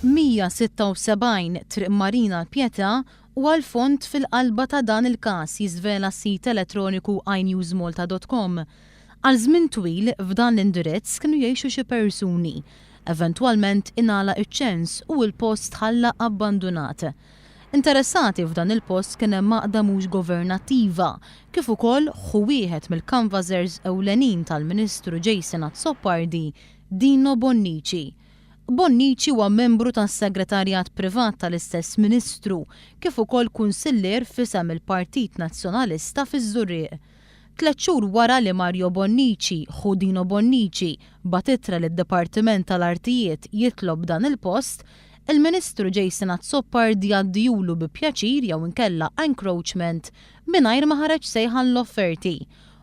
176 Triq Marina l-Pietà huwa l-fond fil-qalba ta' dan il-każ jiżvela s-sit elettroniku inewsmalta.com. Għal żmien twil f'dan l-indirizz kienu jgħixu xi persuni. Eventwalment ingħalaq iċ-ċens u l-post tħalla abbandunat. Interessati f'dan il-post kien hemm għaqda mhux governattiva, kif ukoll ħu wieħed mill-canvassers ewlenin tal-Ministru Jason Azzopardi, Dino Bonnici. Bonnici huwa membru tas-Segretarjat Privat tal-istess Ministru, kif ukoll kunsillier f'isem il-Partit Nazzjonalista fiż-Żurrieq. Tlett xhur wara li Mario Bonnici, ħu Dino Bonnici, bagħat ittra lid-Dipartiment tal-Artijiet jitlob dan il-post, il-Ministru Jason Azzopardi għaddihulu bi pjaċir jew inkella encroachment mingħajr ma ħareġ sejħa għall-offerti.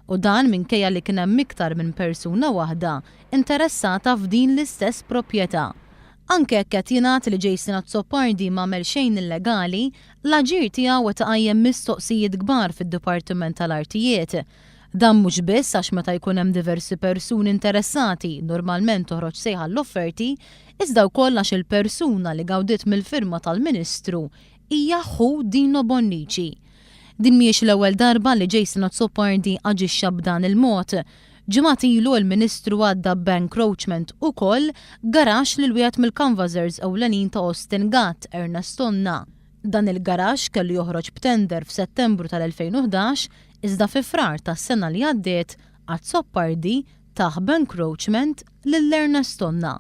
U dan minkejja li kien hemm iktar minn persuna waħda interessata f'din l-istess proprjetà. Anke jekk qed jingħad li Jason Azzopardi m'għamel xejn illegali, l-aġir tiegħu qed iqajjem mistoqsijiet kbar fid-Dipartiment tal-Artijiet. Dan mhux biss għax meta jkun hemm diversi persuni interessati normalment toħroġ sejħa għall-offerti, iżda wkoll għax il-persuna li gawdiet mill-firma tal-Ministru hija ħu Dino Bonnici. Din mhijiex l-ewwel darba li Jason Azzopardi aġixxa b'dan il-mod. Ġimgħat ilu l-Ministru għadda b'encroachment ukoll garaxx lil wieħed mill-canvassers ewlenin ta' Austin Gatt, Ernest Tonna. Dan il-garaxx kellu joħroġ b'tender f'Settembru tal-2011 iżda fi Frar tas-sena li għaddiet Azzopardi tah b'encroachment lil Ernest Tonna.